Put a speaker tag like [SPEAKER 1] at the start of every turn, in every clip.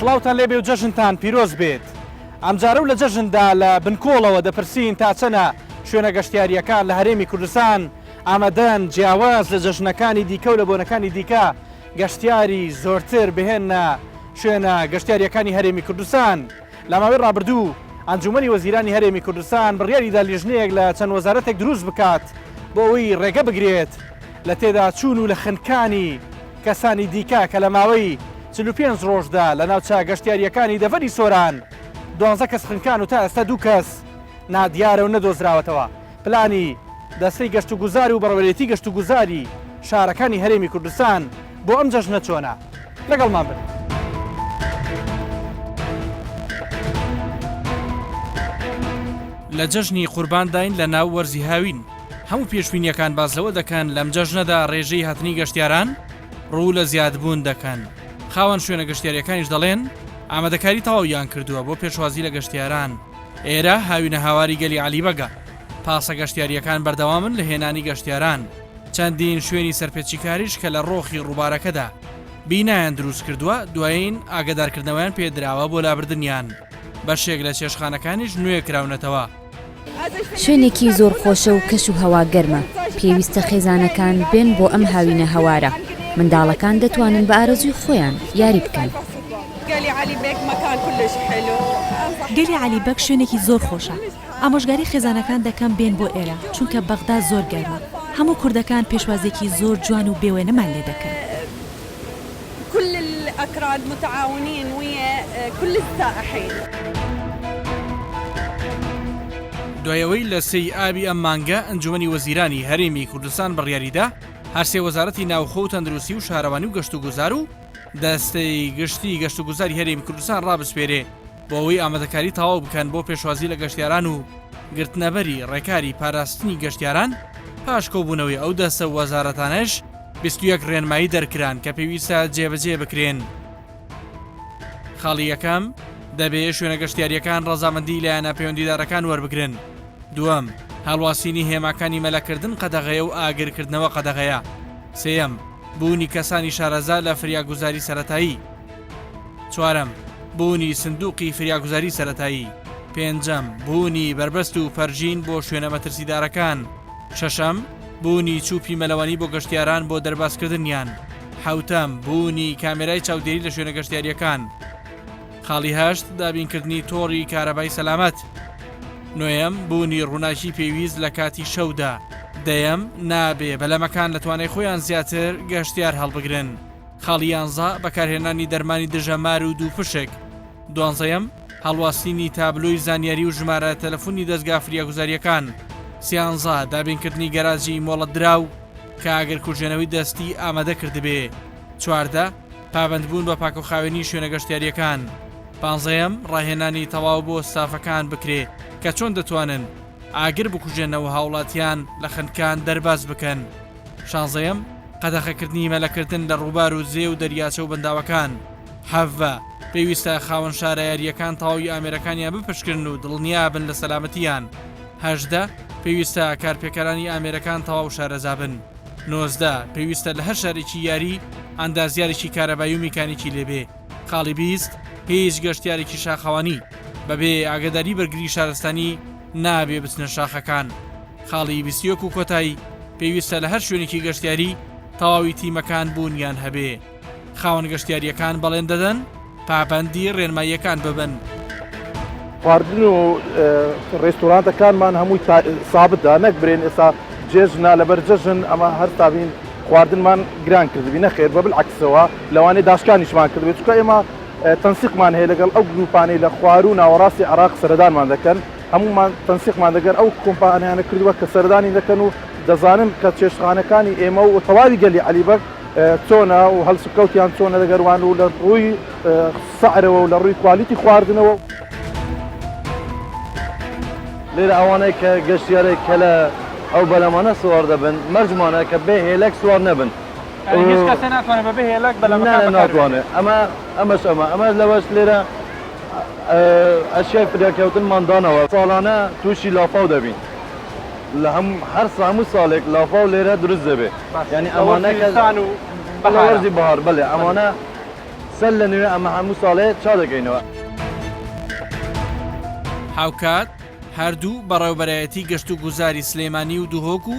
[SPEAKER 1] سڵاوتان لێبێ و جەژنتان پیرۆز بێت. ئەمجارە و لە جەژندا لە بنکۆڵەوە دەپرسین تا چەنە شوێنە گەشتیارییەکان لە هەرێمی کوردستان ئامادەن جیاواز لە جەژنەکانی دیکە و لە بۆنەکانی دیکە گەشتیاری زۆرتر بهێننە شوێنە گەشتیارییەکانی هەرێمی کوردستان. لە ماوەی ڕابردوو ئەنجوومەنی وەزیرانی هەرێمی کوردستان بڕیاریدا لیژنەیەک لە چەند وەزارەتێک دروست بکات بۆ ئەوەی ڕێگە بگرێت لە تێداچوون و لە خنکانی کەسانی دیکە کە لە ماوەی 45 ڕۆژدا لە ناوچە گەشتیارییەکانی دەڤەری سۆران دوانزە کەس خنکان و تا ئێستا دوو کەس نادیارە و نەدۆزراوەتەوە. پلانی دەستەی گەشتوگوزار و بەڕێوەرێتی گەشتوگوزاری شارەکانی هەرێمی کوردستان بۆ ئەم جەژنە چۆنە؟ لەگەڵمان بن. لە جەژنی قوربانداین لە ناو وەرزی هاوین، هەموو پێشبینییەکان باس لەوە دەکەن لەم جەژنەدا ڕێژەی هاتنی گەشتیاران ڕوو لە زیادبوون دەکەن، خاوەن شوێنە گەشتیارییەکانیش دەڵێن ئامادەکاری تەواویان کردووە بۆ پێشوازی لە گەشتیاران. ئێرە هاوینەهاواری گەلی عەلی بەگە، پاسە گەشتیارییەکان بەردەوامن لە هێنانی گەشتیاران، چەندین شوێنی سەرپێچیکاریش کە لە ڕۆخی ڕووبارەکەدا بینایان دروستکردووە، دوایین ئاگەدارکردنەوەیان پێدراوە بۆ لابردنیان، بەشێک لە چێشتخانەکانیش نوێ کراونەتەوە.
[SPEAKER 2] شوێنێکی زۆر خۆشە و کەش و هەوا گەرمە، پێویستە خێزانەکان بێن بۆ ئەم هاوینە هەوارە، منداڵەکان دەتوانن بە ئارەزووی خۆیان یاری بکەن.
[SPEAKER 3] گەلی عەلی بەگ شوێنێکی زۆر خۆشە، ئامۆژگاری خێزانەکان دەکەم بێن بۆ ئێرە، چونکە بەغدا زۆر گەرمە، هەموو کوردەکان پێشوازیەکی زۆر جوان و بێوێنەمان لێ دەکەن.
[SPEAKER 1] دوای ئەوەی لە سێی ئابی ئەم مانگە ئەنجومەنی وەزیرانی هەرێمی کوردستان بڕیاریدا هەرسێ وەزارەتی ناوخۆ و تەندروستی و شارەوانی و گەشتوگوزار و دەستەی گشتی گەشتوگوزاری هەرێمی کوردستان ڕابسپێرێ بۆ ئەوەی ئامادەکاری تەواو بکەن بۆ پێشوازی لە گەشتیاران و گرتنەبەری ڕێکاری پاراستنی گەشتیاران، پاش کۆبوونەوەی ئەو دەستە وەزارەتانەش 21 ڕێنمایی دەرکران کە پێویستە جێبەجێ بکرێن. خاڵی یەکەم، دەبێ شوێنە گەشتیارییەکان ڕەزامەندی لایەنە پەیوەندیدارەکان وەربگرن. دووەم، هەڵواسینی هێماکانی مەلەکردن قەدەغەیە و ئاگرکردنەوە قەدەغەیە. سێیەم، بوونی کەسانی شارەزا لە فریاگوزاری سەرەتایی. چوارەم، بوونی سندوقی فریاگوزاری سەرەتایی. پێنجەم، بوونی بەربەست و پەرژین بۆ شوێنە مەترسیدارەکان. شەشەم، بوونی چوپی مەلەوانی بۆ گەشتیاران بۆ دەربازکردنیان. حەوتەم، بوونی کامێرای چاودێری لە شوێنە گەشتیارییەکان. خاڵی هەشت، دابینکردنی تۆڕی کارەبای سەلامەت. نۆیەم، بوونی ڕووناکی پێویست لە کاتی شەودا. دەیەم، نابێ بەلەمەکان لە توانای خۆیان زیاتر گەشتیار هەڵبگرن. خاڵی یانزە، بەکارهێنانی دەرمانی دژە مار و دووپشک. دوانزەیەم، هەڵواسینی تابلۆی زانیاری و ژمارە تەلەفونی دەزگا فریاگوزارییەکان. سیانزە، دابینکردنی گەراجی مۆڵەتدراو کە ئاگرکوژێنەوەی دەستی ئامادە کردبێ. 14، پابەندبوون بە پاکوخاوێنی شوێنە گەشتیارییەکان. پانزەیەم، ڕاهێنانی تەواو بۆ ستافەکان بکرێ کە چۆن دەتوانن ئاگر بکوژێنەوە هاوڵاتیان لە خنکان دەرباز بکەن. شانزەیەم، قەدەخەکردنی مەلەکردن لە ڕووبار و زێ و دەریاچە و بەنداوەکان. حەڤە، پێویستە خاوەن شارە یارییەکان تەواوی ئامێرەکانیان بپشکنن و دڵنیابن لە سەلامەتییان. 18، پێویستە کارپێکەرانی ئامێرەکان تەواو شارەزابن. 19، پێویستە لە هەر شارێکی یاری ئەندازیارێکی کارەبایی و میکانیکی لێبێ. خاڵی 20، هیچ گەشتیارێکی شاخەوانی بەبێ ئاگاداری بەرگری شارستانی نابێ بچنە شاخەکان. خاڵی 21 و کۆتایی، پێویستە لە هەر شوێنێکی گەشتیاری تەواوی تیمەکان بوونیان هەبێ. خاوەن گەشتیارییەکان بەڵێن دەدەن پابەندی ڕێنماییەکان ببن.
[SPEAKER 4] خواردن و ڕێستورانتەکانمان هەمووی سابتە نەک برێن ئێستا جێژنە لەبەر جەژن ئەمە هەر تابین خواردنمان گران کردبی نەخێر بە بالعکسەوە لەوانەیە داشکانیشمان کردبێت چونکە ئێمە تەنسیقمان هەیە لەگەڵ ئەو گروپانەی لە خواروو ناوەڕاستی عێراق سەردانمان دەکەن هەموومان تەنسیقمان دەگەر ئەو کۆمپانیانە کردووە کە سەردانی دەکەن و دەزانن کە چێشتخانەکانی ئێمە و تەواوی گەلی عەلی بەگ چۆنە و هەلسوکەوتیان چۆنە لەگەروان و لە ڕووی سعرەوە و لە ڕووی کوالیتی خواردنەوە.
[SPEAKER 5] لێرە ئەوانەی کە گەشتیارێک کە لە ئەو بەلەمانە سوار دەبن مەرجمانە کە بێ هێلەک سوار نەبن.
[SPEAKER 1] یانی هیچ کەسێ ناتوانێت بەبێ هێلەک بەلەمەکان بەکار بێنێت؟
[SPEAKER 5] ناتوانێت ئەمە ئەمەش ئەمە ئەمە لەوەش لێرە ئەشیای فریاکەوتنمان داناوە ساڵانە تووشی لافاو دەبین لە هەم هەر هەموو ساڵێک لافاو لێرە دروست دەبێت یانی ئەمانە کە لە وەرزی بەهار بەلێ ئەمانە. سەر لە نوێ ئەمە هەموو ساڵێ چا دەکەینەوە.
[SPEAKER 1] هاوکات هەردوو بەڕێوەبەرایەتی گەشتوگوزاری سلێمانی و دهۆک و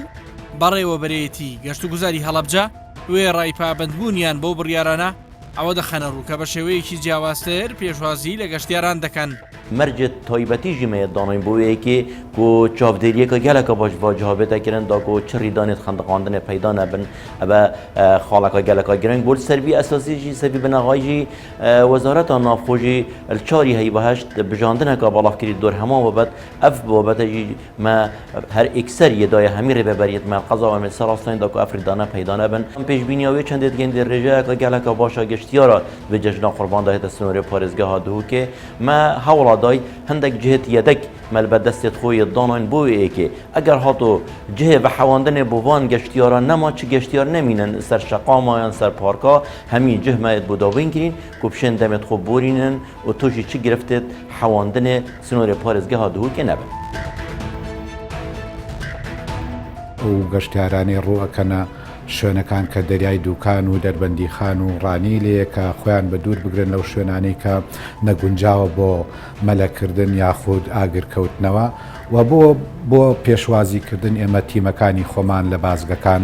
[SPEAKER 1] بەڕێوەبەرێتی گەشتوگوزاری هەڵەبجە وێڕای پابەندبوونیان بەو بڕیارانە ئەوە دەخەنەڕوو کە بە شێوەیەکی جیاوازتر پێشوازی لە گەشتیاران دەکەن.
[SPEAKER 6] مەرج تایبەتی ژی مەیە داناین بۆ یەکێ کو چاودێریەکە گەلەکە باش ڤا جها بێتە کرن داکو چ ڕیدانێت خەندقاندنێ پەیدا نەبن ئەبە خاڵەکە گەلەکە گرنگ بۆ سەربی ئەساسی ژی سەربی بنەغای ژی وەزارەتا ناوخۆ ژی الچاری هەی بەهشت بژاندنەکە بەڵاف کری دۆر هەمان بابەت ئەف بابەتە ژی مە هەر ئیکسەر یە دایە هەمی رێبەبەریەت مە قەزا وە سەر ڕاستاین داکو ئەف ڕیدانە پەیدا نەبن پێشبینیا وێ چەندێت گەندێ رێژەیەکە گەلەکە باشە گەشتیارە بە جەژنا قوربان داهێتە سنوورێ پارێزگەها دهوکێ مە هەوڵا دای هەندێک جهت یەدەک مە لە بەردەستێت خۆی داناین بۆ یەکێ ئەگەر هاتۆ جهێ ڤەحەواندنێ بۆ ڤان گەشتیارا نەما چ گەشتیار نەمینن سەر شەقاما یان سەر پارکا هەمی جه مەێت بۆ دابین کرین کو بشێن دەمێت خۆ بۆرینن و تۆشی چ گرفتێت حەواندنێ سنوورێ پارێزگەها دهوکێ نەبن.
[SPEAKER 7] ئەو گەشتیارانەی ڕوو ئەکەنە شوێنەکان کە دەریای دوکان و دەربەندیخان و ڕانیەی لێیە کە خۆیان بە دوور بگرن لەو شوێنانەی کە نەگونجاوە بۆ مەلەکردن یاخود ئاگرکەوتنەوە و بۆ بۆ پێشوازی کردن ئێمە تیمەکانی خۆمان لە بازگەکان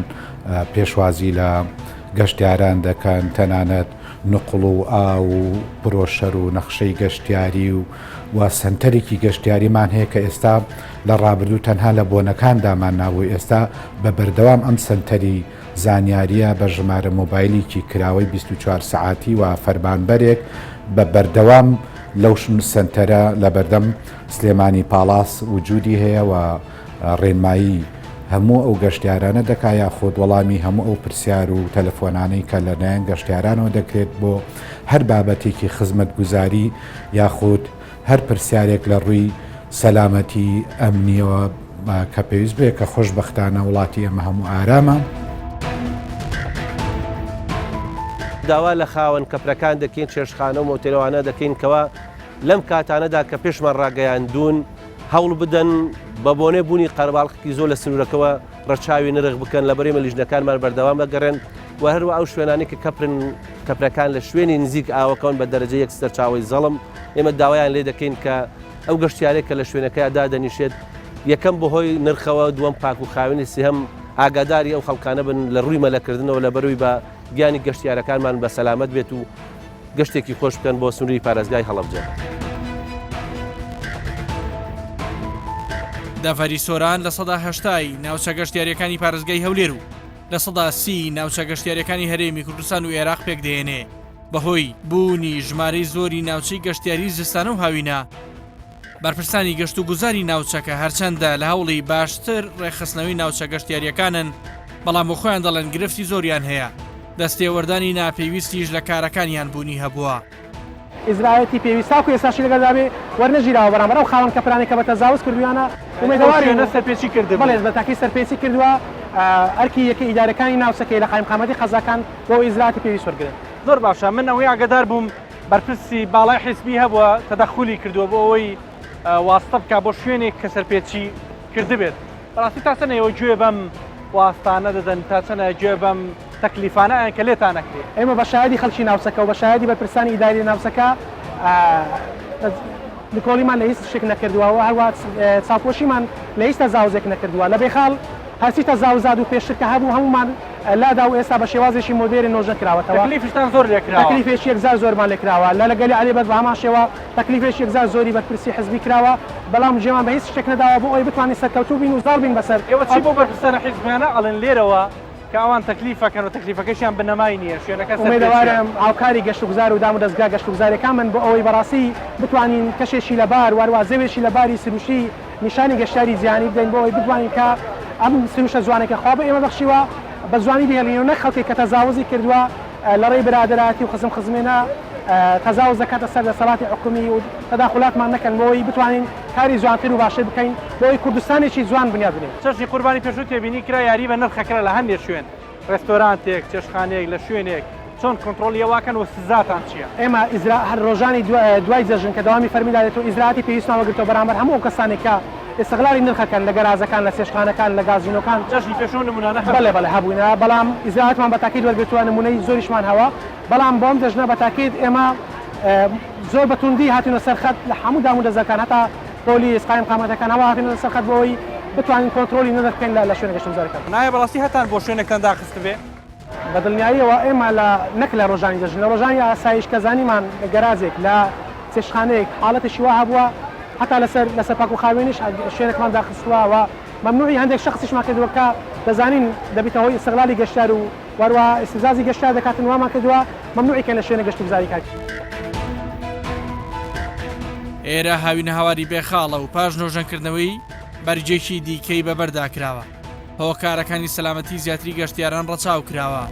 [SPEAKER 7] پێشوازی لە گەشتیاران دەکەن تەنانەت نوقڵ و ئاو و برۆشەر و نەخشەی گەشتیاری و و سەنتەرێکی گەشتیاریمان هەیە کە ئێستا لە ڕابردوو تەنها لە بۆنەکاندا مانابوو ئێستا بە بەردەوام ئەم سەنتەری زانیاریە بە ژمارە مۆبایلیکی کراوەی 24 سەعاتی و فەرمانبەرێک بە بەردەوام لەو سەنتەرە لەبەردەم سلێمانی پاڵاس وجودی هەیە و ڕێنمایی هەموو ئەو گەشتیارانە دەکا یاخود وەڵامی هەموو ئەو پرسیار و تەلەفۆنانەی کە لەلایەن گەشتیارانەوە دەکرێت بۆ هەر بابەتێکی خزمەتگوزاری یاخود هەر پرسیارێک لە ڕووی سەلامەتی ئەمنیەوە کە پێویست بێ کە خۆشبەختانە وڵاتی ئێمە هەموو ئارامە.
[SPEAKER 8] داوا لە خاوەن کەپرەکان دەکەین، چێشتخانە و مۆتێلەوانە دەکەین کەوا لەم کاتانەدا کە پێشمان ڕاگەیاندوون هەوڵ بدەن بە بۆنەی بوونی قەرەباڵخێکی زۆر لە سنوورەکەوە ڕەچاوی نرخ بکەن، لەبەر ئێمە لیژنەکانمان بەردەوام دەگەڕێن و هەروە ئەو شوێنانەی کە کەپرن کەپرەکان لە شوێنی نزیک ئاوەکەون بە دەرەجە یەک سەرچاوەی زەڵم ئێمە داوایان لێ دەکەین کە ئەو گەشتیارێک کە لە شوێنەکەیا دادەنیشێت یەکەم بەهۆی نرخەوە دووەم پاک و خاوێنی سێهەم ئاگاداری ئەو خەڵکانە بن لە ڕووی مەلەکردنەوە لەبەروی بە گیانی گەشتیارەکانمان بە سەلامەت بێت و گەشتێکی خۆش بکەن بۆ سنووری پارێزگای هەڵەبجە.
[SPEAKER 1] دەڤەری سۆران 80% ی ناوچە گەشتیارییەکانی پارێزگای هەولێر و 30% ی ناوچە گەشتیارییەکانی هەرێمی کوردستان و ئێراق پێکدەهێنێ، بەهۆی بوونی ژمارەی زۆری ناوچەی گەشتیاری زستانە و هاوینە، بەرپرسانی گەشتوگوزاری ناوچەکە هەرچەندە لە هەوڵی باشتر ڕێکخستنەوەی ناوچە گەشتیارییەکانن، بەڵام بۆ خۆیان دەڵێن گرفتی زۆریان هەیە، دەستێوەردانی ناپێویستیش لە کارەکانیان بوونی هەبووە.
[SPEAKER 9] ئیجرائاتی پێویست تاکو ئێستاشی لەگەڵدا بێ وەرنەگیراوە بەرامبەر ئەو خاوەن کەپرانەی کە بە تەجاوز کردوویانە ئومێدەوارین.
[SPEAKER 1] ئەو شوێنە سەرپێچی کردبوو.
[SPEAKER 9] بەڵێ بە تاکی سەرپێچی کردووە، ئەرکی یەکە ئیدارەکانی ناوچەکەیە لە قایمقامەتی قەزاکان بۆ ئەوەی ئیجرائاتی پێویست وەرگرن.
[SPEAKER 1] زۆر باشە من ئەوەی ئاگادار بووم بەرپرسی باڵای حیزبی هەبووە تەدەخولی کردووە بۆ ئەوەی واستە بکا بۆ شوێنێک کە سەرپێچی کردبێت بەڕاستی تا چەند ئێوە گوێ بەم واستانە دەدەن تا چەنە گوێ بەم تەکلیفانە ئەیەن کە لێتان ئەکرێ؟
[SPEAKER 9] ئێمە بە شایەدی خەڵکی ناوچەکە و بە شایەدی بەرپرسانی ئیداری لە ناوچەکە نکۆڵیمان لە هیچ شتێک نەکردووە و هەروا چاوپۆشیمان لە هیچ تەجاوزێک نەکردووە. لە بێخاڵ هەرچی تەجاوزات و پێشتر کە هەبوو هەموومان لادا و ئێستا بە شێوازێکی مۆدێرن نۆژەن کراوەتەوە.
[SPEAKER 1] تەکلیفیشتان زۆر لێ کراوە.
[SPEAKER 9] تەکلیفێکی یەکجار زۆرمان لێ کراوە. لە لە گەلی عەلی بەگ بە هەمان شێوە تەکلیفێکی یەکجار زۆری بەرپرسی حزبی کراوە، بەڵام جێمان بە هیچ شتێک نەداوە بۆ ئەوەی بتوانین سەرکەوتوو بین و زاڵ بین بەسەر
[SPEAKER 1] ئێوە چی بەو بەرپرسانە حیزبیانە ئەڵێن لێرەوە کە ئەوان تەکلیف ئەکەن و تەکلیفەکەشیان بنەمای نییە، شوێنەکە سەرپێچیە؟
[SPEAKER 9] ئومێدەوارم هاوکاری گەشتوگوزار و دامودەزگا گەشتوگوزاریەکان بن بۆ ئەوەی بەڕاستی بتوانین کەشێکی لەبار و هەروا زەوێکی لەباری سروشتی نیشانی گەشتیاری جیهانی بدەین بۆ ئەوەی بتوانین کە ئەم سروشتە جوانەی کە خوا بە ئێمە بەخشیوە بە جوانی بهێڵین و نەک خەڵکێک کە تەجاوزی کردووە لە ڕێی برادەرایەتی و خزم خزمێنە تەجاوز دەکاتە سەر دەسەڵاتی حکومی و تەداخولاتمان نەکەن بۆ ئەوەی بتوانین کاری جوانتر و باشتر بکەین بۆ ئەوەی کوردستانێکی جوان بنیات بنێین.
[SPEAKER 1] چەشنی قوربانی پێشوو تێبینی کرا یاری بە نرخە کرا لە هەندێ شوێن ڕێستۆرانتێک چێشتخانەیەک لە شوێنێک چۆن کۆنتڕۆڵی ئەوە ئەکەن و سزاتان چیە؟
[SPEAKER 9] ئێمە ئیجرا هەر ڕۆژانی دوای جەژن کە دەوامی فەرمی دادێت و ئیجرائاتی پێویستمان وەگرتووە بەرامبەر هەموو ئەو کەسانەی کە ئیستغلالی نرخ ئەکەن لە گەراجەکان لە چێشتخانەکان لە گازینۆکان.
[SPEAKER 1] جەژنی پێشوو نمونانە هەبوو؟
[SPEAKER 9] بەڵێ بەڵێ هەبووینە بەڵام ئیجرائاتمان بە تاکید وەرگرتووە نمونەی زۆریشمان هەوە. بەڵام بۆ ئەم جەژنە بە تاکید ئێمە زۆر بە توندی هاتوینە سەر خەت لە هەموو دام و دەزگاکان هەتا پۆلیس، قایمقامەتەکان هەموو هاتوینەتە سەر خەت بۆ ئەوەی بتوانین کۆنترۆلی نرخ بکەین لە شوێنە گەشتوگوزارەکان.
[SPEAKER 1] ئایا بەڕاستی هەتان بۆ شوێنێکتان داخستبێ؟
[SPEAKER 9] بە دڵنیاییەوە ئێمە لە نەک لە ڕۆژانی جەژن، لە ڕۆژانی ئاسایش کە زانیمان لە گەراجێک، لە چێشتخانەیەک حاڵەتێکی وا هەبووە، هەتا لەسەر لەسەر پاکوخاوێنیش شوێنەکەمان داخستووە و مەمنوعی هەندێک شەخسیشمان کردووە کە دەزانین دەبیتە هۆی ئیستغلالی گەشتیار و وەروەها ئیستفزازی گەشتیار دەکاتن وامان کردووە مەمنوعی کەین لە شوێنە گەشتوگوزاریکان.
[SPEAKER 1] ئێرە هاوینەهەواری بێخاڵە و پاش نۆژەنکردنەوەی بەرگێکی دیکەی بەبەردا کراوە. هۆکارەکانی سەلامەتی زیاتری گەشتیاران ڕەچاو کراوە.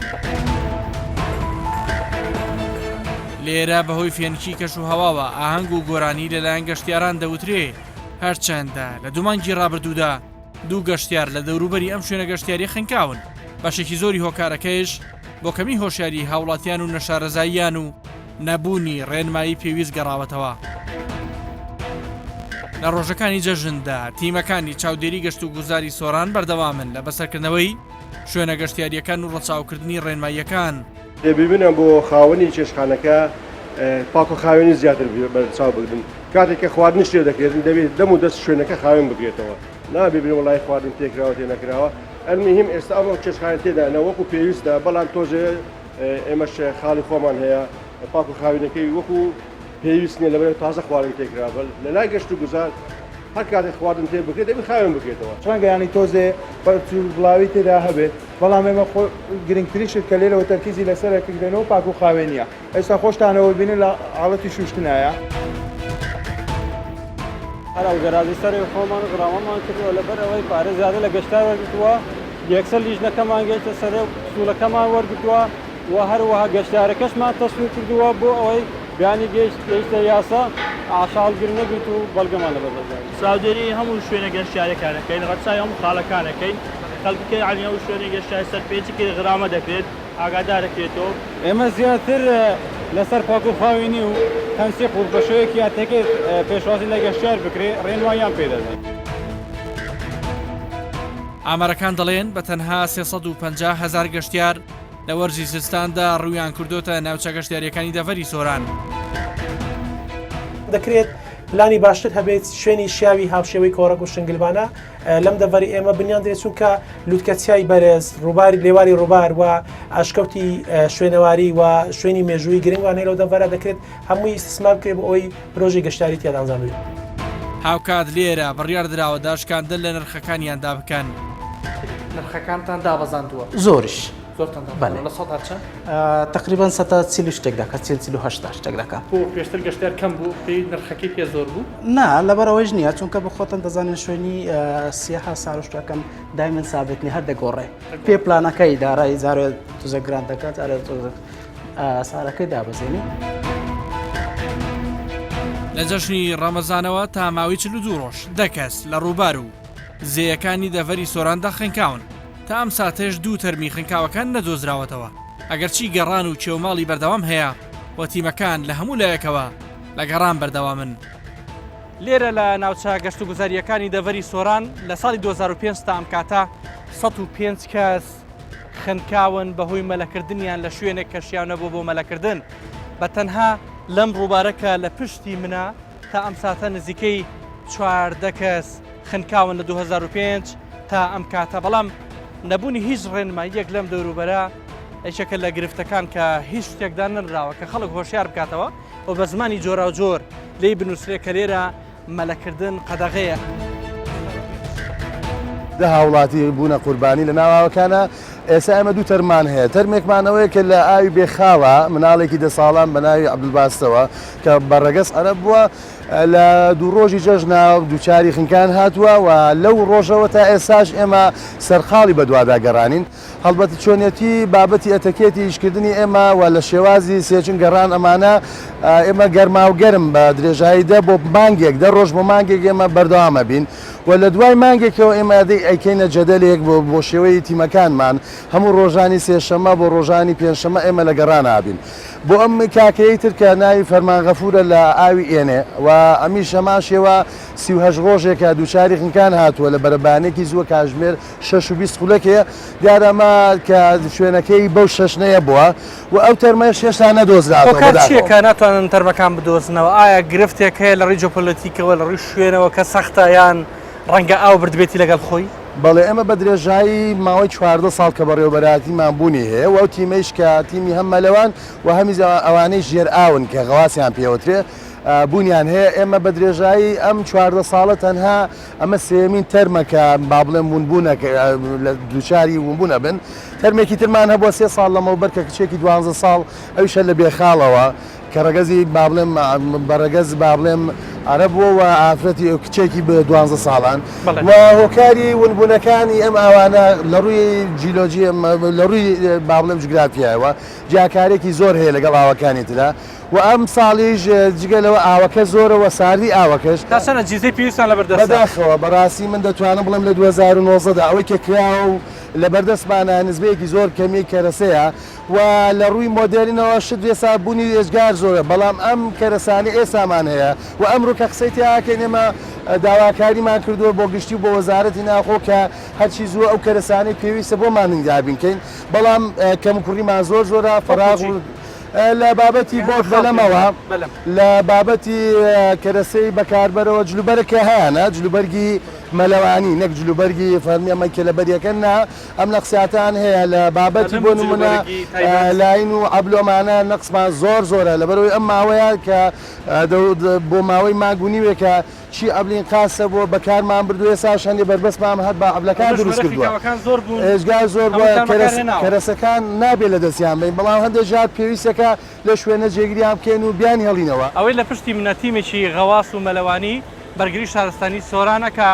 [SPEAKER 1] لێرە بەهۆی فێنکی کەش و هەواوە ئاهەنگ و گۆرانی لەلایەن گەشتیاران دەوترێ هەرچەندە لە دوو مانگی ڕابردوودا دوو گەشتیار لە دەوروبەری ئەم شوێنە گەشتیاری خنکاون بەشێکی زۆری هۆکارەکەیش بۆ کەمی هۆشیاری هاوڵاتیان و نەشارەزاییان و نەبوونی ڕێنمایی پێویست گەڕاوەتەوە. لە ڕۆژەکانی جەژندا تیمەکانی چاودێری گەشتوگوزاری سۆران بەردەوامن لە بەسەرکردنەوەی شوێنە گەشتیارییەکان و ڕەچاوکردنی ڕێنماییەکان.
[SPEAKER 10] دەبینە بۆ خاوەنی چێشتخانەکە پاک و خاوێنی زیاتر بەرچاو بگرن کاتێک کە خواردنیش لێ دەکرێت دەبێت دەم و دەست شوێنەکە خاوێن بکرێتەوە نابێ بڵێن وەڵای خواردن تێکراوە تێ نەکراوە ئەلمهیم ئێستا ئەمڕۆ چێشتخانە تێدا نە وەکو پێویستە بەڵام تۆزێ ئێمەش خاڵی خۆمان هەیە پاک و خاوێنەکەی وەکو پێویست نیە لەبەرئەوەی تازە خواردن تێکرا لە لای گەشت و گوزار هەر کاتێک خواردن تێ بکرێت دەبێت خاوێن بکرێتەوە.
[SPEAKER 11] ڕەنگە یانی تۆزێ پەرچ و بڵاوی تێدا هەبێت بەڵام ئێمە خۆ گرنگترین شت کە لێرەوە تەرکیزی لەسەر ئەکردێنەوە پاک و خاوێنیە ئێستا خۆشتانەوە بینن لە حاڵەتی شوشتنایە.
[SPEAKER 12] هەر ئەو گەراجەی سەرەوەی خۆمان غرامەمان کردووە لەبەر ئەوەی پارە زیادە لە گەشتیار وەرگرتووە یەکسەر لیژنەکەمان گەیشتە سەرێ و پسوولەکەمان وەرگرتووە و هەروەها گەشتیارەکەشمان تەسویر کردووە بۆ ئەوەی بیانی گەیشت گەیشتە یاسا ئاشاڵگر نەبیت و بەڵگەمان لەبەر دەست دابێت.
[SPEAKER 13] چاودێری هەموو شوێنە گەشتیاریەکان ئەکەین، ڕەچاوی هەموو خاڵەکان ئەکەین، خەڵکی کە یەعنی ئەو شوێنەی گەشتیاری سەرپێچی کرد غرامە دەکرێت، ئاگادار ئەکرێتەوە.
[SPEAKER 12] ئێمە زیاتر لەسەر پاک و خاوێنی و تەنسیق و بە شێوەیەکی ئەتەکێت پێشوازی لە گەشتیار بکرێ ڕێنماییان پێ دەدەین.
[SPEAKER 1] ئامارەکان دەڵێن بە تەنها 350 هەزار گەشتیار لە وەرزی زستاندا ڕوویان کردۆتە ناوچە گەشتیارییەکانی دەڤەری سۆران.
[SPEAKER 9] دەکرێت پلانی باشتر هەبێت شوێنی شیاوی هاوشێوەی کۆڕەک و شنگلبانە لەم دەڤەری ئێمە بنیان درێت چونکە لوتکە چیای بەرز ڕووباری لێواری ڕووبار و ئاشکەوتی شوێنەواری و شوێنی مێژووی گرنگوانەیە لەو دەڤەرە دەکرێت هەمووی ئیستیسمار بکرێت بۆ ئەوەی پرۆژەی گەشتیاری تیادا ئەنجام بدرێت.
[SPEAKER 1] هاوکات لێرە بڕیار دراوە داشکاندن لە نرخەکانیاندا بکەن.
[SPEAKER 14] نرخەکانتان دابەزاندووە؟
[SPEAKER 15] زۆریش.
[SPEAKER 14] زۆرتان دابەزاندووە. لە سەدا چەند؟
[SPEAKER 15] تەقریبەن سەتا چل و شتێک دەکات، چل 48 شتێک دەکات.
[SPEAKER 14] بۆ پێشتر گەشتیار کەم بوو پێی نرخەکەی پێ زۆر بوو؟
[SPEAKER 15] نا لەبەر ئەوەیش نییە، چونکە بە خۆتان دەزانن شوێنی سیاحە ساروشتەکەن دایمەن سابت نیە هەر دەگۆڕێ. پێ پلانەکەی دارایی جارێ تۆزێک گران دەکات جارێ تۆزێک سارەکەی دابەزێنی.
[SPEAKER 1] لە جەژنی ڕەمەزانەوە تا ماوەی 42 ڕۆژ دە کەس لە ڕووبار و زێیەکانی دەڤەری سۆراندا خنکاون، تا ئەم ساتەش دوو تەرمی خنکاوەکان نەدۆزراوەتەوە، ئەگەرچی گەڕان و کێوماڵی بەردەوام هەیە و تیمەکان لە هەموو لایەکەوە لە گەڕان بەردەوامن. لێرە لە ناوچە گەشتوگوزارییەکانی دەڤەری سۆران لە ساڵی 2005 تا ئەم کاتە 105 کەس خنکاون بەهۆی مەلەکردنیان لە شوێنێک کە شیاو نەبووە بۆ مەلەکردن بە تەنها لەم ڕووبارە کە لە پشتی منە تا ئەم ساتە نزیکەی 14 کەس خنکاون لە 2005 تا ئەم کاتە بەڵام نەبوونی هیچ ڕێنماییەک لەم دەوروبەرە یەکێکە لە گرفتەکان کە هیچ شتێک دانەنراوە کە خەڵک هۆشیار بکاتەوە و بە زمانی جۆراوجۆر لێی بنووسرێ کە لێرە مەلەکردن قەدەغەیە.
[SPEAKER 16] دە هاوڵاتی بوونە قوربانی لە ناو ئاوەکانە، ئێستا ئێمە دوو تەرممان هەیە، تەرمێکمان ئەوەیە کە لە ئاوی بێخاڵە مناڵێکی دە ساڵان بە ناوی عەبدولباستەوە کە بە ڕەگەز عەرەب بووە لە دوو ڕۆژی جەژنا دووچاری خنکان هاتووە و لەو ڕۆژەوە تا ئێستاش ئێمە سەرقاڵی بەدواداگەڕانین. هەڵبەت چۆنیەتی بابەتی ئەتەکێتی ئیشکردنی ئێمە و لە شێوازی searching گەڕان ئەمانە ئێمە گەرماوگەرم بە درێژایی دە بۆ مانگێک دە ڕۆژ بۆ مانگێک ئێمە بەردەوام ئەبین و لە دوای مانگێکەوە ئێمە ئەدەی ئەیکەینە جەدەلێک بۆ بۆ شێوەی تیمەکانمان هەموو ڕۆژانی سێشەمە بۆ ڕۆژانی پێنجشەمە ئێمە لە گەڕان ئابین. بۆ ئەم کاکەیەی تر کە ناوی فەرمان غەفورە لە ئاوی ئێنێ و ئەمیش هەمان شێوە 38 ڕۆژێکە دووچاری خنکان هاتووە لە بەرەبانێکی زووە کاژمێر 6 و 20 خولەکێ دیارە ئەمە کە شوێنەکەی بەو شەشنەیە بووە و ئەو تەرمەش هێشتا نەدۆزراوەتەوە
[SPEAKER 14] هۆکار چییە
[SPEAKER 16] بەداخەوە.
[SPEAKER 14] کە ناتوانن تەرمەکان بدۆزنەوە؟ ئایا گرفتێک هەیە لە ڕووی جیۆپۆلەتیکەوە لە ڕووی شوێنەوە کە سەختە یان ڕەنگە ئاو بردبێتی لەگەڵ خۆی؟
[SPEAKER 16] بەڵێ ئێمە بە درێژایی ماوەی 14 ساڵ کە بەڕێوەبەرایەتیمان بوونی هەیە و ئەو تیمەیش کە تیمی هەم مەلەوان و هەمیش ئەوانەی ژێر ئاون کە غەواسیان پێوترێ بوونیان هەیە ئێمە بە درێژایی ئەم 14 ساڵە تەنها ئەمە سێیەمین تەرمە کە با بڵێم ونبوونە لە دووچاری ونبوون ئەبن تەرمێکی ترمان هەبووە سێ ساڵ لەمەوبەر کە کچێکی دوانزە ساڵ ئەویش هەر لە بێخاڵەوە کە ڕەگەزی با بڵێم بە ڕەگەز با بڵێم عەرەب بووە و ئافرەتی کچێکی بە دوانزە ساڵان و هۆکاری ونبوونەکانی ئەم ئاوانە لە ڕووی جیلۆجی لە ڕووی با بڵێم جوگرافیایەوە جیاکارێکی زۆر هەیە لەگەڵ ئاوەکانی ترا و ئەم ساڵیش جگە لەوە ئاوەکە زۆرە و ساردی ئاوەکەش.
[SPEAKER 14] تا چەند ئەجهیزەی پێویستتان لەبەر دەستە؟
[SPEAKER 16] بەداخەوە بەڕاستی من دەتوانم بڵێم لە 2019 دا ئەوەی کە کراوە و لەبەردەستمانە نسبەیەکی زۆر کەمی کەرەسەیە و لە ڕووی مۆدێرنەوە شت ئێستا بوونی ئێجگار زۆرە بەڵام ئەم کەرەسانەی ئێستامان هەیە و ئەمڕۆ کە قسەی تیاکەین ئێمە داواکاریمان کردووە بۆ گشتی و بۆ وەزارەتی ناوخۆ کە هەرچی زووە ئەو کەرەسانەی پێویستە بۆمان دابین کەین بەڵام کەموکوڕیمان زۆر زۆرە فەراغ و لە بابەتی بۆت بەلەمەوە لە بابەتی کەرەسەی بەکاربەرەوە جلوبەرگ کە هەیانە جلوبەرگی مەلەوانی نەک جلوبەرگی فەرمی ئەمە کە لەبەریەکەن نا ئەم نەقسیاتان هەیە لە بابەتی بۆ نمونە لاین و عەبلۆمانە نەقسمان زۆر زۆرە لەبەرەوەی ئەم ماوەیە کە بۆ ماوەی مانگ و نیوێکە چی ئەبلین قاسە بووە بەکارمان بردووە ئێستاش هەندێ بەربەستمان هەر بە عەبلەکان دروست کردووە ئێجگار زۆر بووە کەرەسەکان نابێ لە دەستیان بەین بەڵام هەندێک جار پێویستەکە لە شوێنە جێگریان بکەین و بیانهێڵینەوە.
[SPEAKER 14] ئەوەی لە پشتی منە تیمێکی غەواس و مەلەوانی بەرگری شارستانی سۆرانە کە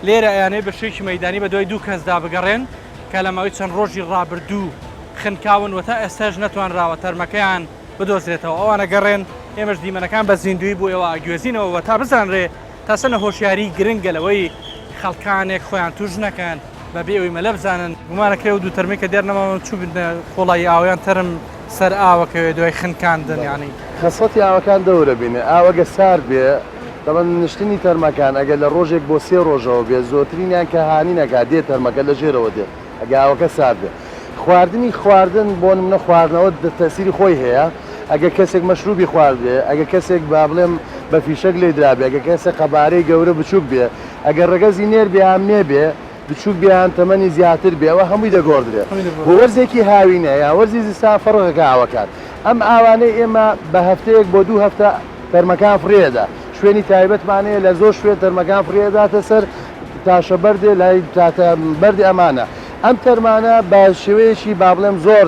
[SPEAKER 14] لێرە ئەیانەوێت بە شێوەیەکی مەیدانی بە دوای دوو کەسدا بگەڕێن کە لە ماوەی چەند ڕۆژی ڕابردوو خنکاون و تا ئێستاش نەتوانراوە تەرمەکەیان بدۆزرێتەوە ئەوان ئەگەڕێن ئێمەش دیمەنەکان بە زیندوویی بۆ ئێوە ئەگوێزینەوە و تا بزانرێ تا چەندە هۆشیاری گرنگە لەوەی خەڵکانێک خۆیان توش نەکەن بە بێ ئەوەی مەلە بزانن. گومان ئەکرێ ئەو دوو تەرمەی کە دیار نەماون چووبنە قوڵایی ئاو یان تەرم سەر ئاوەکەوێ دوای خنکاندن یانی.
[SPEAKER 16] خەسڵەتی ئاوەکان دەورە بینێ ئاو ئەگەر سارد بێ تەبەن نشتنی تەرمەکان ئەگەر لە ڕۆژێک بۆ سێ ڕۆژەوە بێ زۆرترینیان کە هانی نەکا دێ تەرمەکە لە ژێرەوە دێ ئەگەر ئاوەکە سارد بێ خواردنی خواردن بۆ نمونە خواردنەوە تەسیری خۆی هەیە ئەگەر کەسێک مەشروبی خواردبێ ئەگەر کەسێک با بڵێم بە فیشەک لێی درابێ ئەگەر کەسێک قەبارەی گەورە بچوک بێ ئەگەر ڕەگەزی نێر بێ یان مێ بێ بچوک بێ یان تەمەنی زیاتر بێ ئەوە هەمووی دەگۆڕدرێ بۆ وەرزێکی هاوینە یان وەرزی زستان فەرقەکە ئاوەکان ئەم ئاوانەی ئێمە بە هەفتەیەک بۆ دوو هەفتە تەرمەکان فڕێدا شوێنی تایبەتمان هەیە لە زۆر شوێن تەرمەکان فڕێداتە سەر تاشە بەردێ لای تاتە بەردی ئەمانە ئەم تەرمانە بە شێوەیەکی با بڵێم زۆر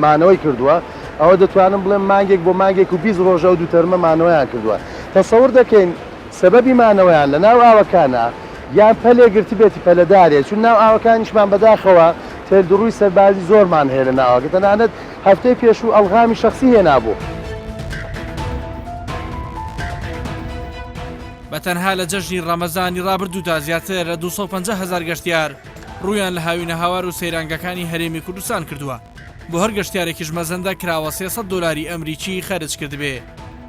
[SPEAKER 16] مانەوەی کردووە، ئەوە دەتوانم بڵێم مانگێک بۆ مانگێک و 20 ڕۆژ ئەو دوو تەرمە مانەوەیان کردووە. تەسەور دەکەین سەبەبی مانەوەیان لە ناو ئاوەکانە یان پەلێ گرتبێتی پەلەدارێ، چون ناو ئاوەکانیشمان بەداخەوە تێلدڕووی سەربازی زۆرمان هەیە لە ناو ئاوەکە، تەنانەت هەفتەی پێشوو ئەڵغامی شەخسی هێنابوو.
[SPEAKER 1] بە تەنها لە جەژنی ڕەمەزانی ڕابردوودا زیاتر لە 250 هەزار گەشتیار ڕوویان لە هاوینەهەوار و سەیرانگەکانی هەرێمی کوردستان کردووە، بۆ هەر گەشتیارێکیش مەزەندە کراوە 300 دۆلاری ئەمریکی خەرج کردبێ.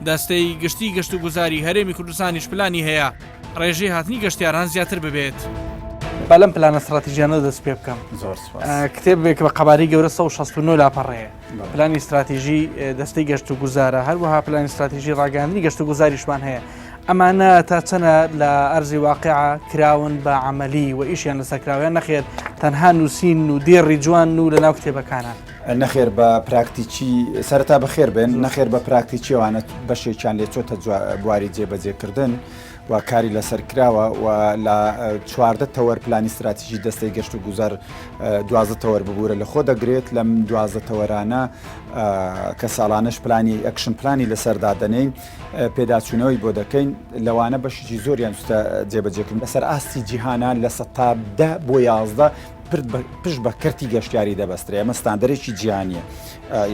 [SPEAKER 1] دەستەی گشتی گەشتوگوزاری هەرێمی کوردستانیش پلانی هەیە ڕێژەی هاتنی گەشتیاران زیاتر ببێت.
[SPEAKER 14] با لەم پلانە ستراتیژیانە دەست پێ بکەم.
[SPEAKER 7] زۆر سوپاس.
[SPEAKER 14] کتێبێک بە قەبارەی گەورە 169 لاپەڕەیە. پلانی ستراتیژی دەستەی گەشتوگوزارە، هەروەها پلانی ستراتیژی ڕاگەیاندنی گەشتوگوزاریشمان هەیە. ئەمانە تا چەنە لە ئەرزی واقیع کراون بە عەمەلی و ئیشیان لەسەر کراوە یان نەخێر تەنها نووسین و دێڕی جوان و لەناو کتێبەکانان؟
[SPEAKER 7] نەخێر بە پراکتیکی سەرەتا بەخێر بێن، نەخێر بە پراکتیکی ئەوانە بەشێکیان لێ چۆتە بواری جێبەجێکردن و کاری لەسەر کراوە و لە 14 تەوەر پلانی ستراتیژی دەستەی گەشت و گوزار 12 تەوەر ببوورە لە خۆ دەگرێت لەم 12 تەوەرانە کە ساڵانەش پلانی action plan ی لەسەر دادەنێین پێداچوونەوەی بۆ دەکەین، لەوانە بەشێکی زۆریان چووتە جێبەجێکردن لەسەر ئاستی جیهانە 10% بۆ 11 پشت بە کەرتی گەشتیاری دەبەسترێ ئەمە ستاندەرێکی جیهانیە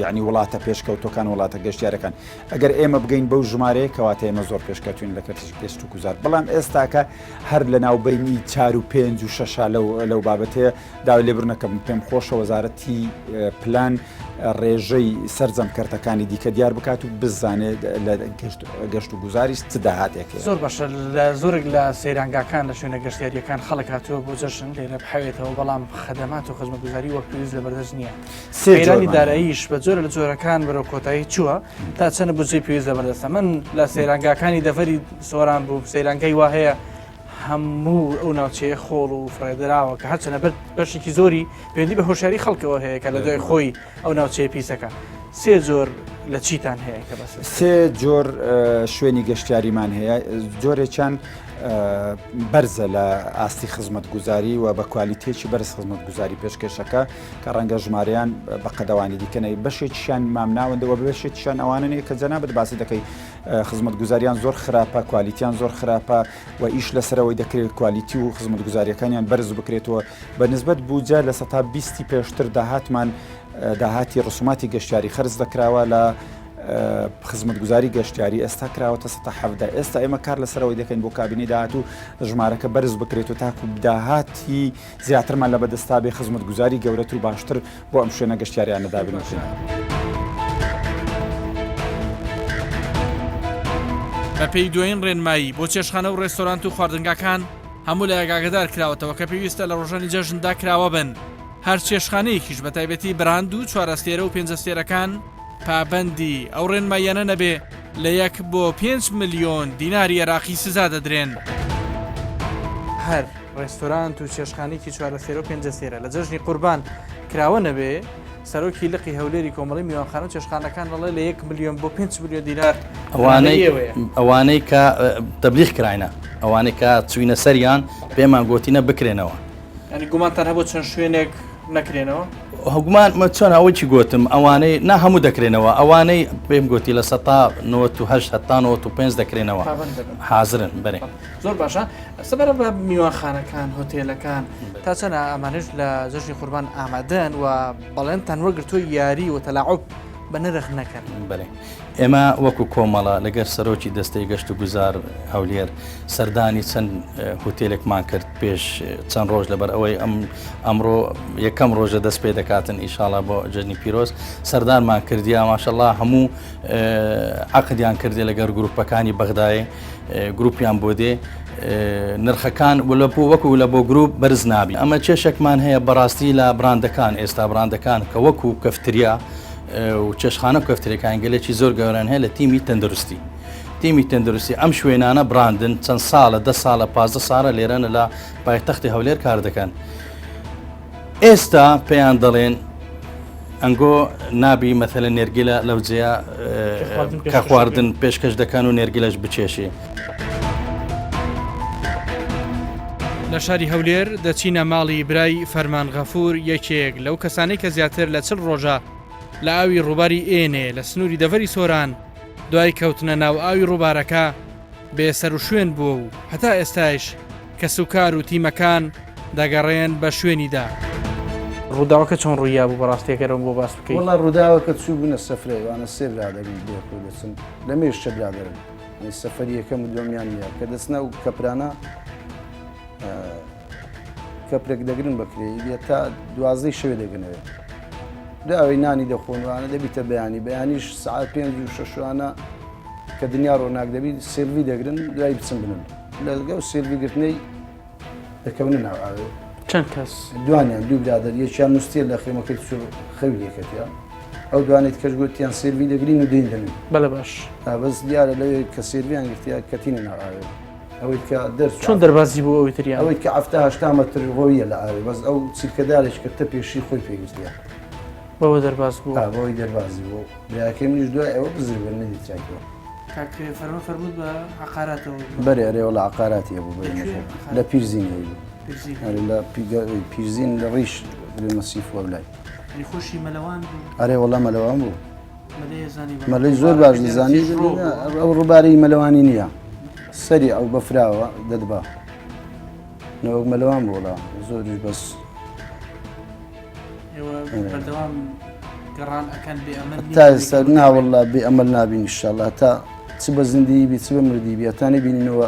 [SPEAKER 7] یعنی وڵاتە پێشکەوتەکان وڵاتە گەشتیارەکان ئەگەر ئێمە بگەین بەو ژمارەیە کەواتە ئێمە زۆر پێشکەوتوین لە کەرتی گەشت و گوزار بەڵام ئێستاکە هەر لە ناوبینی چار و پێنج و شەشا لەو لەو بابەتەیە داوای لێبوردنەکەم پێم خۆشە وەزارەتی پلان. ڕێژەی سەرجەم کەرتەکانی دیکە دیار بکات و بزانێت لە گەشت و گوزاریش چ داهاتێک هەیە.
[SPEAKER 14] زۆر باشە لە زۆرێک لە سەیرانگاکان لە شوێنە گەشتیارییەکان خەڵک هاتووە بۆ جەژن لێرە بحەوێتەوە بەڵام خەدەمات و خزمەتگوزاری وەک پێویست لەبەردەست نییە. قەیرانی داراییش بە جۆرە لە جۆرەکان بەرەو کۆتایی چووە تا چەند بودجەی پێویست لەبەردەستە من لە سەیرانگاکانی دەڤەری سۆران بووم سەیرانگای وا هەیە هەموو ئەو ناوچەیە خۆڵ و فڕێدراوە کە هەرچەنە بەشێکی زۆری پەیوەندی بە هۆشیاری خەڵکەوە هەیە کە لە دوای خۆی ئەو ناوچەیە پیسەکە سێ جۆر لە چیتان هەیە کە بەس
[SPEAKER 7] سێ جۆر شوێنی گەشتیاریمان هەیە جۆرێکیان بەرزە لە ئاستی خزمەتگوزاری و بە کوالیتێکی بەرز خزمەتگوزاری پێشکێشەکە کە ڕەنگە ژمارەیان بە قەدەوانی دیکە نەبێت بەشێکیان مامناوەندەوە بەشێکیان ئەوانە نیە کە جەنابت باسی دەکەی خزمەتگوزاریان زۆر خراپە کوالیتیان زۆر خراپە و ئیش لەسەرەوەی دەکرێت کوالیتی و خزمەتگوزاریەکانیان بەرز بکرێتەوە بە نسبەت بودجە لە سەتا بیستی پێشتر داهاتمان داهاتی ڕسوماتی گەشتیاری خەرج دەکراوە لە خزمەتگوزاری گەشتیاری ئێستا کراوەتە سەتا حەڤدە ئێستا ئێمە کار لەسەرەوەی دەکەین بۆ کابینەی داهاتوو ژمارەکە بەرز بکرێت و تاکو داهاتی زیاترمان لە بەدەستا بێ خزمەتگوزاری گەورەتر و باشتر بۆ ئەم شوێنە گەشتیاریانە دابین بکەین.
[SPEAKER 1] بەپێی دوایین ڕێنمایی بۆ چێشتخانە و ڕێستۆرانت و خواردنگاکان، هەموو لایەک ئاگادار کراوەتەوە کە پێویستە لە ڕۆژانی جەژندا کراوە بن، هەر چێشتخانەیەکیش بەتایبەتی براند و چوارئەستێرە و پێنجئەستێرەکان پابەندی ئەو ڕێنماییانە نەبێ لە یەک بۆ پێنج ملیۆن دیناری عێراقی سزا دەدرێن.
[SPEAKER 14] هەر ڕێستۆرانت و چێشتخانەیەکی چوارئەستێرە و پێنجئەستێرە لە جەژنی قوربان کراوە نەبێ، سەرۆکی لقی هەولێری کۆمەڵەی میوانخانە و چێشتخانەکان دەڵێ لە یەک ملیۆن بۆ پێنج ملیۆن دینار
[SPEAKER 17] ئەوانەی ئەوانەی کە تەبلیغ کراینە ئەوانەی کە چوینە سەریان پێمان گۆتینە بکرێنەوە.
[SPEAKER 14] یانی گومانتان هەبوو چەند شوێنێک نەکرێنەوە؟
[SPEAKER 17] گومان چۆن ئەوەی چی گۆتم ئەوانەی نا هەموو دەکرێنەوە ئەوانەی پێم گۆتی لە سەتا 98 هەتا 95 دەکرێنەوە حازرن بەرێ.
[SPEAKER 14] زۆر باشە سەبارەت بە میوانخانەکان هۆتێلەکان تا چەند ئەمانەش لە جەژنی قوربان ئامادەن و بەڵێنتان وەرگرتووە یاری و تەلاعوب بە نرخ نەکەن؟
[SPEAKER 17] بەێ ئێمە وەکو کۆمەڵە لەگەر سەرۆکی دەستەی گەشت و گوزار هەولێر سەردانی چەند هوتێلێکمان کرد پێش چەند ڕۆژ لەبەر ئەوەی ئەم ئەمڕۆ یەکەم ڕۆژە دەست پێ دەکاتن ئیشاڵا بۆ جەژنی پیرۆز سەردانمان کردیا ماشەڵا هەموو عقدیان کردێ لەگەر گروپەکانی بەغدایێ گروپیان بۆ دێ نرخەکان لە بۆ وەکو لە بۆ گروپ بەرز نابی ئەمە کێشێکمان هەیە بەڕاستی لە براندەکان ئێستا براندەکان کە وەکو کەفتریا و چێشخانە و کەفترەکان گەلێکی زۆر گەوران هەیە لە تیمی تەندروستی تیمی تەندروستی ئەم شوێنانە براندن چەند ساڵە دە ساڵە پازدە ساڵە لێرەنە لە پایتەختی هەولێر کار دەکەن ئێستا پێیان دەڵێن ئەنگۆ نابی مەثەلەن نێرگیلە لەو جێیە کە خواردن پێشکەش دەکەن و نێرگیلەش بچێشی.
[SPEAKER 1] لە شاری هەولێر دەچینە ماڵی برای فەرمان غەفور یەکێک لەو کەسانەی کە زیاتر لە چل ڕۆژە لە ئاوی ڕووباری ئێنێ لە سنووری دەڤەری سۆران دوای کەوتنە ناو ئاوی ڕووبارەکە بێ سەروشوێن بووە و هەتا ئێستایش کەسوکار و تیمەکان دەگەڕێن بە شوێنیدا.
[SPEAKER 14] ڕووداوەکە چۆن ڕوویابوو بەڕاستی ئەگەر ئەوم بۆ باس بکەی؟
[SPEAKER 16] وەڵا ڕووداوەکە چووبوونە سەفرێ وانە سێ برادەرن بەیەکەوە دەچن لە مێژچە برادەرن یانی سەفەری یەکەم و دووەمیان نییە کە دەچنە ئەو کەپرانە کەپرێک دەگرن بە کرێی دێت تا دوازدەی شەوێ دەگەنەوێ دوای نانی دەخۆن وانە دەبیتە بەیانی بەیانیش سەعات پێنج و شەشوانە کە دنیا ڕۆناک دەبی سێلڤی دەگرن دوای بچن بنن لەگەڵ سێلڤی گرتنەی دەکەونە ناو ئاوێ.
[SPEAKER 14] چەند کەس؟
[SPEAKER 16] دوانیان دوو برادەر یەکیان نوستیە لە خێمەکەی چوو خەوی لێکەتیە ئەو دوانێت کەش گوتیان سێلڤی دەگرین و دێین دەنوین.
[SPEAKER 14] بەلێ باش.
[SPEAKER 16] بەس دیارە لەوێ کە سێلڤیان گرتیە کەتینە ناو ئاوێ ئەوەی کە دەرچوو.
[SPEAKER 14] چۆن دەربازی بوو ئەوی تریان؟
[SPEAKER 16] ئەوەی کە حەفتا هەشتا مەتر ڕۆیە لە ئاوێ بەس ئەو چیلکەدارێک کە تەپێشی خۆی پێگرتیە.
[SPEAKER 14] بەوە دەرباز بوو؟
[SPEAKER 16] ئا بەوەی دەربازی بوو. براکەی منیش دوای ئەوە بزر بوو نەدیترایتەوە.
[SPEAKER 14] کاک فەرمان فەرمووت بە عەقاراتەوە بوو.
[SPEAKER 16] بەرێ ئەرێ وەڵا عەقاراتی هەبوو بەینەکە لە پیرزین هەیبوو.
[SPEAKER 14] پیرزین.
[SPEAKER 16] ئەرێ لە پیرزین لە ڕیش لە مەسیف وەو لای.
[SPEAKER 14] یانی خۆشی مەلەوان بوو؟
[SPEAKER 16] ئەرێ وەڵا مەلەوان بوو.
[SPEAKER 14] مەلەی ئەزانی بە.
[SPEAKER 16] مەلەی زۆر باش دەزانی ئەو ڕووبارەی مەلەوانی نییە سەری ئەو بەفراوە دەدبا. نەوەک مەلەوان بوو وەڵا زۆریش بەس. تا ئێستا نا وەڵا بێ ئەمەل نابین ئیشاڵڵا تا چ بە زیندوویی بی چ بە مردی بی هەتا نەبینینەوە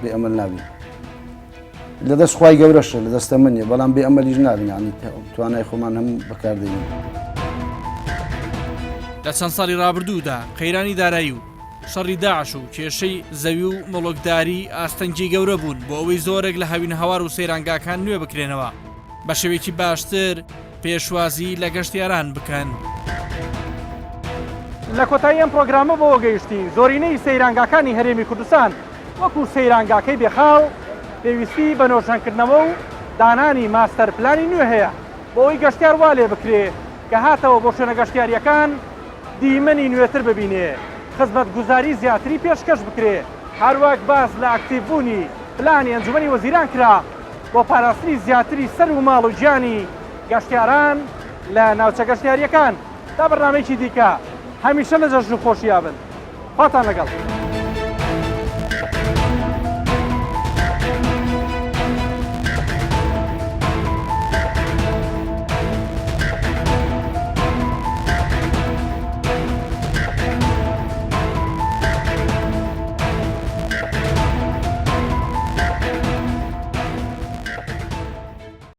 [SPEAKER 16] بێ ئەمەل نابین لە دەست خوای گەورەشە لە دەستە من نیە بەڵام بێ ئەمەلیش نابین یانی توانای خۆمان هەموو بەکاردێنین.
[SPEAKER 1] لە چەند ساڵی ڕابردوودا قەیرانی دارایی و شەڕی داعش و کێشەی زەوی و موڵکداری ئاستەنگی گەورە بوون بۆ ئەوەی زۆرێک لە هاوینەهەوار و سەیرانگاکان نوێ بکرێنەوە بە شێوەیەکی باشتر پێشوازی لە گەشتیاران بکەن.
[SPEAKER 14] لە کۆتایی ئەم پرۆگرامە بەوە گەیشتین زۆرینەی سەیرانگاکانی هەرێمی کوردستان وەکو سەیرانگاکەی بێخاڵ پێویستی بە نۆژەنکردنەوە و دانانی ماستەر پلانی نوێ هەیە بۆ ئەوەی گەشتیار وا لێ بکرێ کە هاتەوە بۆ شوێنە گەشتیارییەکان دیمەنی نوێتر ببینێ، خزمەتگوزاری زیاتری پێشکەش بکرێ، هەروەک باس لە ئەکتیڤبوونی پلانی ئەنجومەنی وەزیران کرا بۆ پاراستنی زیاتری سەر و ماڵ و گیانی گەشتیاران لە ناوچە گەشتیارییەکان. تا بەرنامەیەکی دیکە هەمیشە لە جەژن و خۆشییا بن. خواتان لەگەڵ.